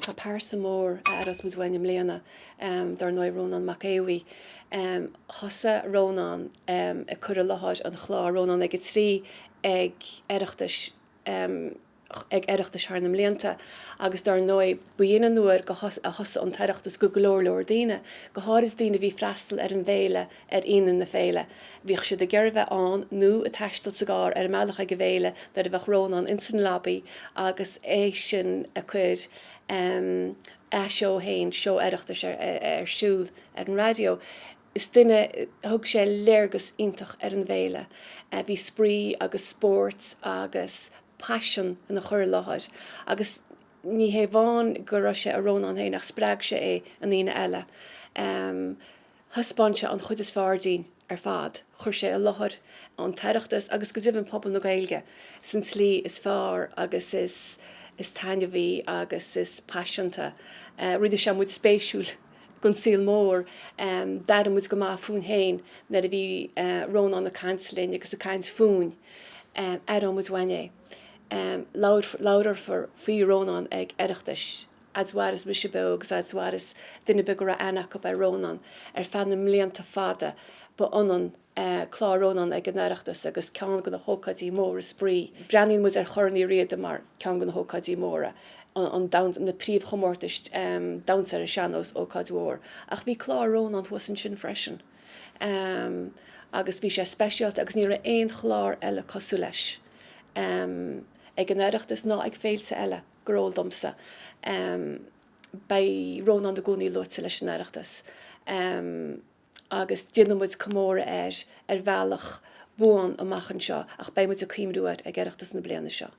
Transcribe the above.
Tá pearsa mór a aireos muid uainn i mbliana, dar ndóigh, Rónán Mac Aodha Bhuí. Thosaigh Rónán ag cur i láthair an chláir Rónán ag a Trí ag Oireachtais ag Oireachtais thar na mblianta agus dar ndóigh b'in an uair go a thosaigh an tOireachtas go go leor leor daoine, go háirid daoine a bhí ag freastal ar an bhféile ar Aoine na Féile. Bhíodh siad ag iarraidh bheith ann nó ag taisteal sa gcarr ar a mbealach ag an bhféile nuair a bheadh Rónán ins an lobby agus é sin ag cur a seó féin, seó Oireachtais ar siúl ar an raidió. Is duine, thug sé léargas iontach ar an bhféile. Bhí spraoi agus spórt agus paisean ina chur i láthair agus ní hé amháin go raibh sé a Rónán féin ach spreag sé é i ndaoine eile. Thaispeáin sé an chuid is fearr dínn ar fad. Chuir sé i láthair an tOireachtas agus go deimhin pobal na Gaeilge san tslí is fearr agus is is taitneamhaí agus is paiseanta. Rinne sé muid spéisiúil don saol mór. D'airigh muid go maith fúinn féin nuair a bhí Rónán ag caint linn agus ag caint fúinn. Aireoidh muid uainn é. Labharfar faoi Rónán ag Oireachtais fhad is a mhairfeas mise beo agus fhad is a mhairfeas duine ar bith go raibh aithne acu ar Rónán ar feadh na mblianta fada ba ionann clár Rónán ag an Oireachtas agus ceann de na hócáidí móra spraoi. Breathnaíonn muid ar Chorn Uí Riada mar ceann de na hócáidí móra, an na príomhchomórtais damhsa ar an sean-nós, ócáid mhór. Ach bhí clár Rónán thuas ansin freisin agus bhí sé speisialta agus ní raibh aon chlár eile cosúil leis ag an Oireachtas ná ag féilte eile gur eol domsa. Beidh Rónán i gcónaí luaite leis an Oireachtas. agus déanfaidh muid comóradh air ar bhealach buan amach anseo ach beidh muid ag cuimhniú air ag Oireachtas na bliana seo.